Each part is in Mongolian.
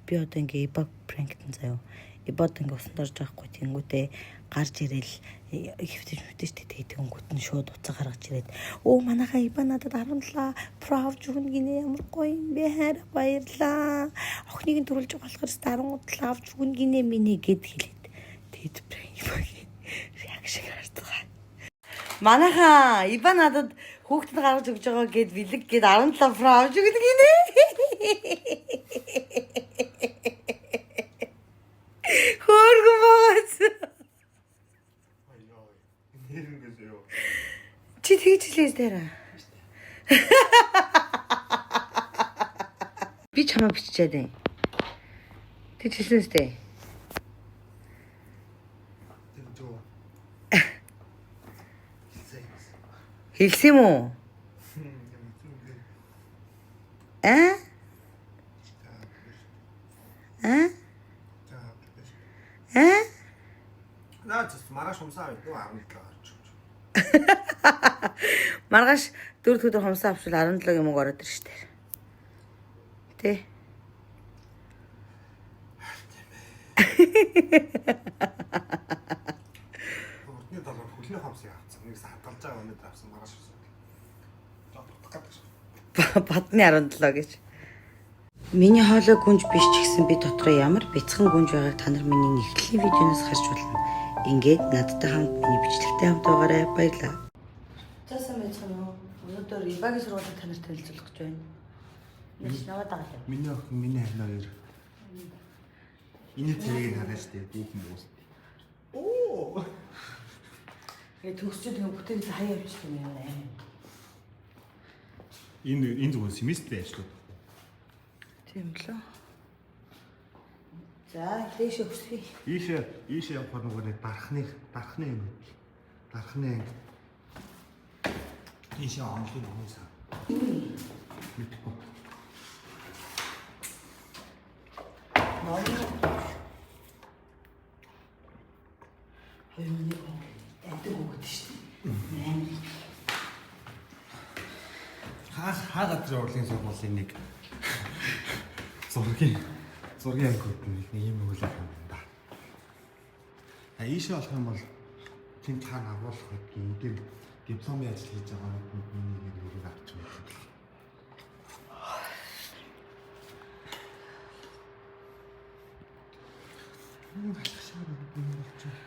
Би одоо ингээ Ибаг prank-тэн заяа. Иба одоо ингээ усанд орж байхгүй тэнгүүтээ гарч ирээл хэвтэж мүтэж тэгээд тэнгүүт нь шууд уцаа гаргаж ирээд өө манайхаа Иба надад 17 Pro авч өгнө гинэ, ямар гоё юм бэ, хайр баярлаа. Охиныг нь төрүүлж байгаа болохоор 17 авч өгнө гинэ минь гэд хэлээд тэгээд prank Ибагийн reaction харцгаа. Манайхаа Иба надад хүүхдэд гаргаж өгч байгаа гэд бэлэг гэд 17 Pro авч өгнө гинэ. Хөөргөн байгаас. Нэрнгэсээ юу. Чи тэгж хэлээс дээр. Би чамаа биччихээд байна. Тэгж хэлсэн үстэй. Тэр жоо. Хэлсэн юм уу? Аа? Аа? Аа? Наа зүс маргааш хумсаа авъя. Нөө 17 гарч өгч. Маргааш дөрөв дэх өдөр хумсаа авчвал 17-гийн мөнгө ороод ирж штэ. Тэ? Урдны долоор хөлний хумсыг авцсан. Нэгс хадгалж байгаа өнөдөр авсан маргааш авсан. Жоо дутах гэдэг шин. Бадны 17 гэж. Миний хоолой гүнж биш ч гэсэн би дотроо ямар бяцхан гүнж байгааг та нар миний нэгтгэлийн видеоноос харж болно. Ингээд надтай хамт миний бичлэгтэй хамт байгаарай. Баярлалаа. За сайн байцгаана уу? Өнөөдөр Ибагийн сургуулийг та нарт танилцуулах гэж байна. Нэг наваад байгаа юм. Миний охин миний харин хоёр. Энэ цэрийг нь хараа штэ. Дүүхэн бууст. Оо. Тэгээ төгсчүүд ингээ бүтээл хаяа явчихсан юм байна. Энэ зүгээр семестрийн ажлууд. Тийм лөө. За, дээшээ өсгөе. Ийшээ явахаар нөгөө нэг дархны анги. Дархны анги. Ийшээ онлын номын сан. Мэдхгүй. Номын хоёр нэг амдаг өгöd шүү дээ. Амар. Хаа газрын урлагийн сургуулийн нэг зургийн ангиуд нэг ийм өглөө юм да. А ийшээ болох юм бол тэнд та агуулах гэдгийг эдгээр дипломын ажил хийж байгаа нүд миний нэрийг авч байна. Алхашаа юм болчих.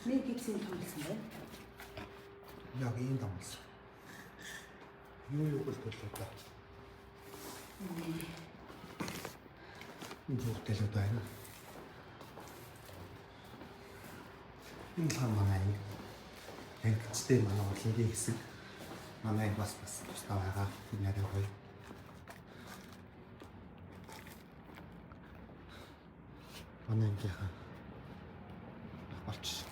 Нэг гидсийн томлсон байна. Яг ийм томлсон. Юу гэл төлөө та. Энэ зүгтэл байна. Энэ л манай анги. Ангичтэй манай урлагийн хэсэг. Манай анги бас тусдаа байгаа. Тэр нарай гоё. Манай ангийнхаа болчих.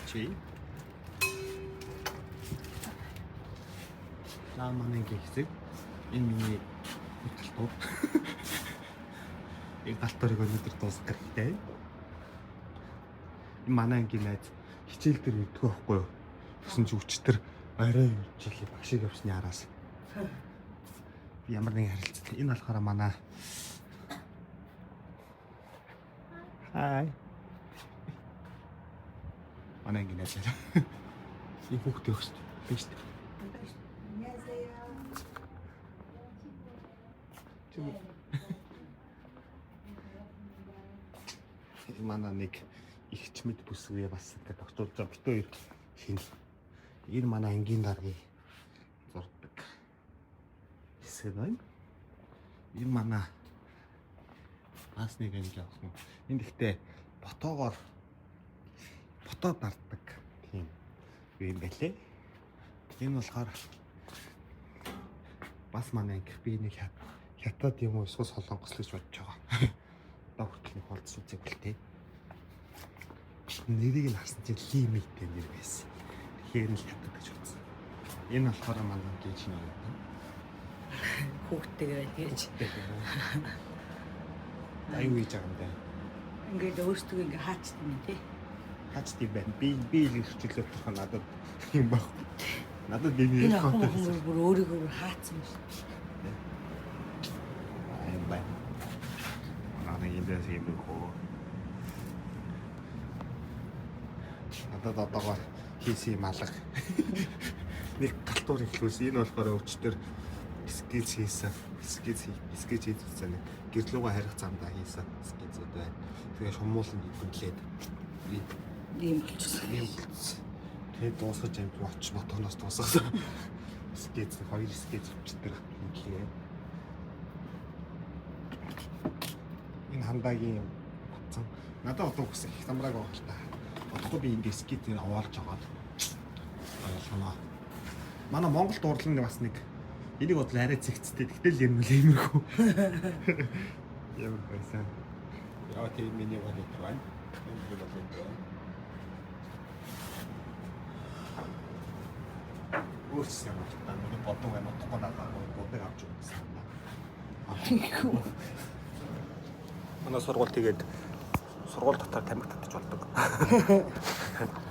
Чи. За манай ангийн хэсэг. Энэ миний галт туур. Энэ галт туурыг өнөөдөр дуусгах хэрэгтэй. Энэ манай ангийн найз хичээл дээр ирдэг байхгүй юу? Тэгсэн чи өчтөр орой хичээлээ багшийг явсны араас. Би ямар нэгэн харилцаа. Энэ болохоор манай Хай. Манай ангийн найз. Энэ хүүхдээ өгч биш үү? Манай нэг ихч мэд бүсгүй бас ингээд тогтуулж байгаа бит хоёр хин. Энэ манай ангийн даргын зурдаг хэсэг байна. Энэ манай бас нэг анги явах юм. Энд ихтэй ботоогоор ботоо дарддаг тийм юм байлээ. Энэ болохоор бас манай анги би нэг хятад юм уу эсвэл солонгос л гэж бодож байгаа. Одоо хүртэл нэг болдсон үзег л тээ. Нэрийг нь харсан чинь лимиттэй нэр байсан. Тэгэхээр нь л хятад гэж бодсон. Энэ болохоор манай ангийн шинэ юм. Хүүхдтэйгээ байна гэж. Аюу хийж байгаа юм бэ? Ингээд өөрсдөө ингээ хаачдаг юм тий. Хаач тийм байна. Би л хичээлээ болох надад юм баг. Надад энэ Энэ ярих охин контент охин бүр өөрийгөө бүр хаацсан юм шиг. юм байна. Манай эндээс юм хөө. Надад одоогоор хийсэн юм алга. Нэг галтуур эхлүүлсэн. Энэ болохоор өвчтөр скетч хийсэн. Скетч хийсэн нэг гэрлүүгээ харих замдаа хийсэн скетчүүд байна. Тэгээ шумуулан гүнлээд Ийм болчихсон. ийм болцсон. Тэгээд дуусгаж амт очиж мотоноос дуусгасан. Скетч хоёр скетч өвчтөр хийлээ. Энэ хандаагийн утсан. Надад одоо хүсэх их замрааг байгаа л та. Одохгүй би ингэ скетээр овоолж агаад ойлгоно. Манай Монгол дурлал бас нэг энийг бодлоо арай цэгцтэй. Тэгтэл юм л иймэрхүү. Ямар байсан. Яа тийм миний болоод байна. Энэ болоод байна. Өөрчлөсөн юм байна. Миний бодог байна. Утгагүй надад бодог авч өгсөн. Манай сургууль тэгээд сургууль дотор тамхи татаж болдог.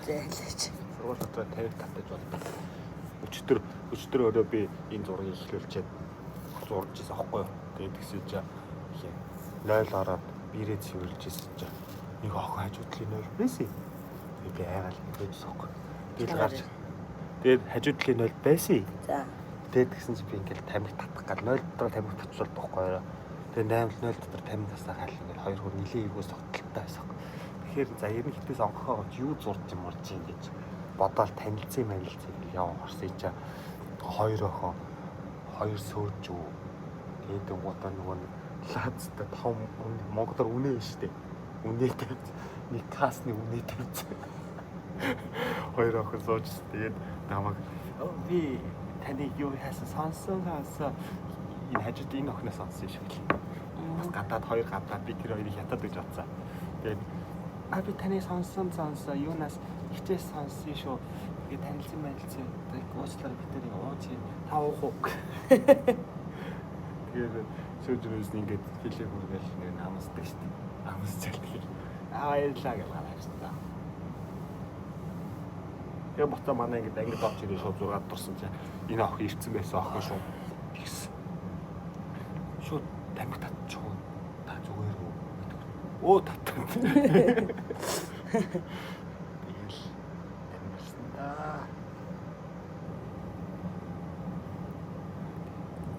Зайлаач. Сургууль дотор тамхи татаж болдог. Өчтөр өөрөө би энэ зургийг эхлүүлчихэд зурж ирсэн аахгүй юу. Тэгээд тэгсэн чинь их 0 ороод бирээ цэвэрлж ирсэн чинь нэг охин хажуу талын 0 байсан. Тэгээд би айгаал ингэж аахгүй. Тэгээд гарч тэгээд хажуу талын 0 байсан. За. Тэгээд тэгсэн чинь би ингээл тамхи татах гал 0 дотор тамхи татчих болдог байхгүй юу. Тэгээд 8 0 дотор тамхи тасаа хаал ингээл хоёр хүн нилийн эвгүй согтолтой байсан. Тэгэхээр за ер нь хитээс онгохоо гэж юу зурж юм урж юм гэж бодоол танилцсан манилцсан гэл яв орсон чинь хоёр охин хоёр сөөж үү. Тэгээд гутаа нөгөө нэг лаазтай том монголоор үнэ штэ. Үнэ тавьж нэг касны үнэ тавьж хоёр охин сууж тэгээд намайг би таныг юу яасан сонсон сонсон энэ хажууд энэ охиноос сонссон юм шиг л. Бас гадаад хоёр гадаад би тэр хоёрыг хятад гэж бодсон. Тэгээд би таныг сонсон сонсон юунаас хичээс сонссон шүү. Тэгээд танилцсан мэлцсэн. Тэгээд уучлаарай би тэрийг ууч та уух уу. Тэгээд сүүжрээс ингээд хилээ хүргээл нэг намсдаг шүү дээ. Амсчаал тэгэхээр баярлаа гэж гараа авсан. Тэгээ боцоо манай ингээд ангид орж ирээ шууд 6 дурсан чинь энэ охин ирсэн байсан охин шууд тэгсэн. Шууд тамхи татчих уу? Та зүгээр үү гэдэг. Өө татсан. Тэгэл амьсан да.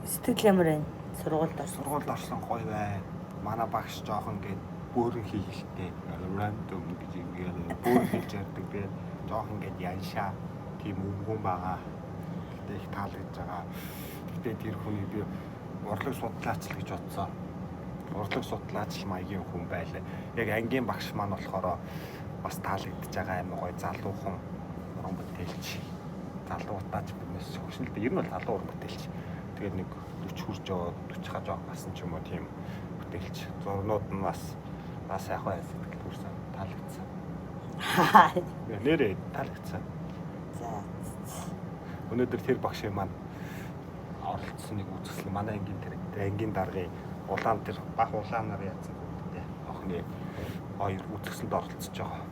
Сэтгэл ямар байна? Сургуульд орсон. Сургуульд орсон гоё байна. Манай багш жоохон ингээд бөөрн хийхэлтэй random гэж ингээд бөөрн хийж ярьдаг. Тэгээд жоохон ингээд яншаа тийм өвгөн байгаа. Гэтэ их таалагдж байгаа. Гэтэ тэр хүний би урлаг судлаач л гэж бодсон. Урлаг судлаач л маягийн хүн байлаа. Яг ангийн багш маань болохоор бас таалагдж байгаа амар гоё залуухан уран бүтээлч. Залуутаач биднээс хөгшин л дээ. Ер нь бол залуу уран бүтээлч. Тэгээд нэг 40 хүрж яваад 40 хажуу гарсан ч юм уу тийм бүтээлч. Зурнууд нь бас сайхан байл сэтгэл төрсэн таалагдсан. Нэрээ таалагдсан. За. Өнөөдөр тэр багшийн маань оролцсон нэг үзэсгэлэн манай ангийн тэр ангийн даргын улаан тэр бах улаанаар яатсан хүүхдээ охины хоёр үзэсгэлэнд оролцож байгаа.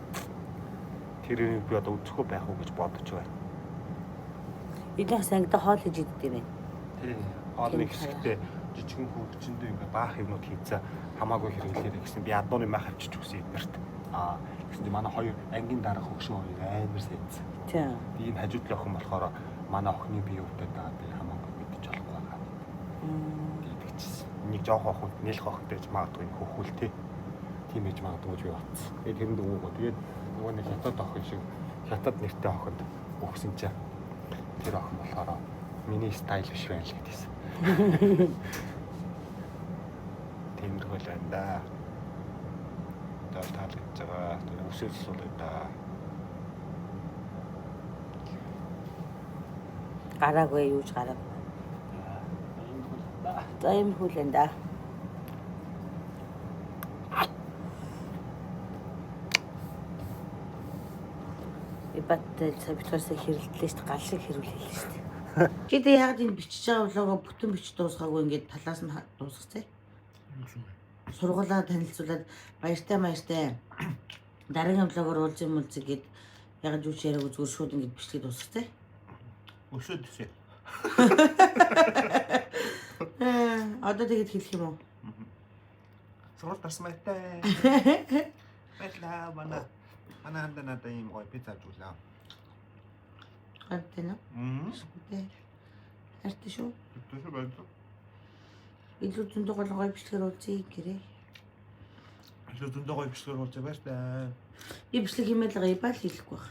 Тэрийг би одоо үзэхгүй байх уу гэж бодож байна. Эднээс ангидаа хоол хийж иддэг юм байна. Тий. Хоолны хэсэгтээ жижигэн хөгжиндөө ингээ баах юмнууд хийцээ хамаагүй хэрэглээрэй гэсэн би адууны мах авчиж өгсөн эднэрт. Аа гэсэн чинь манай хоёр ангийн дарга хөгшин хоёр амар сайдсан. Тийм. Энэ хажуу талын охин болохоор манай охины бие өвдөд байгаа би хамаагүй мэдэж болохгүй байгаа гэдэг чийсэн. Нэг жоохон охин нэлэх охинтой гэж магадгүй хөхүүл те. Тийм ээж магадгүй гэж би бодсон. Тэгээд тэрэнд өгөөгөө. Тэгээд нөгөө нэг хятад охин шиг хятад нэртэй охинд өгсөн чинь тэр охин болохоор миний стайл биш байна л гэдээсэн. Тиймэрхүү л байна да. Одоо таалагдж байгаа. Үсэл суулаа да. Гараагүй юу ч гараагүй. За юм хүлэн да. Ибаттай цавтгаасаа хэрэлдлээ шүү дээ. Гал шиг хэрүүлээ шүү дээ. Гэтэ яг энэ бичиж байгаа влогоо бүтэн бич дуусгаагүй ингээд талаас нь дуусгацээ. Сургуулаа танилцуулаад баяртай баяртай. Дараагийн влогоор уулзсан мөлзөг гээд яг юу ч яриаггүй зүгээр шууд ингээд бичлэгээ дуусгацээ. Өсөөд өсөө. Одоо тэгэд хэлэх юм уу? Сургууль дарсан баяртай. Баярлаа манай. Манай хандаа надад ийм гоё пицца авч өглөө. Гадтай нэ. Мм. Тэ. Хайртай шүү. Түшээ баярлаа. Илүү зөндөө гол гоё бичлэгээр уулзъя гэрээ. Илүү зөндөө гоё бичлэгээр уулзъя баяртай. Би бичлэг хиймэл байгаа ибал хэлэхгүй байх.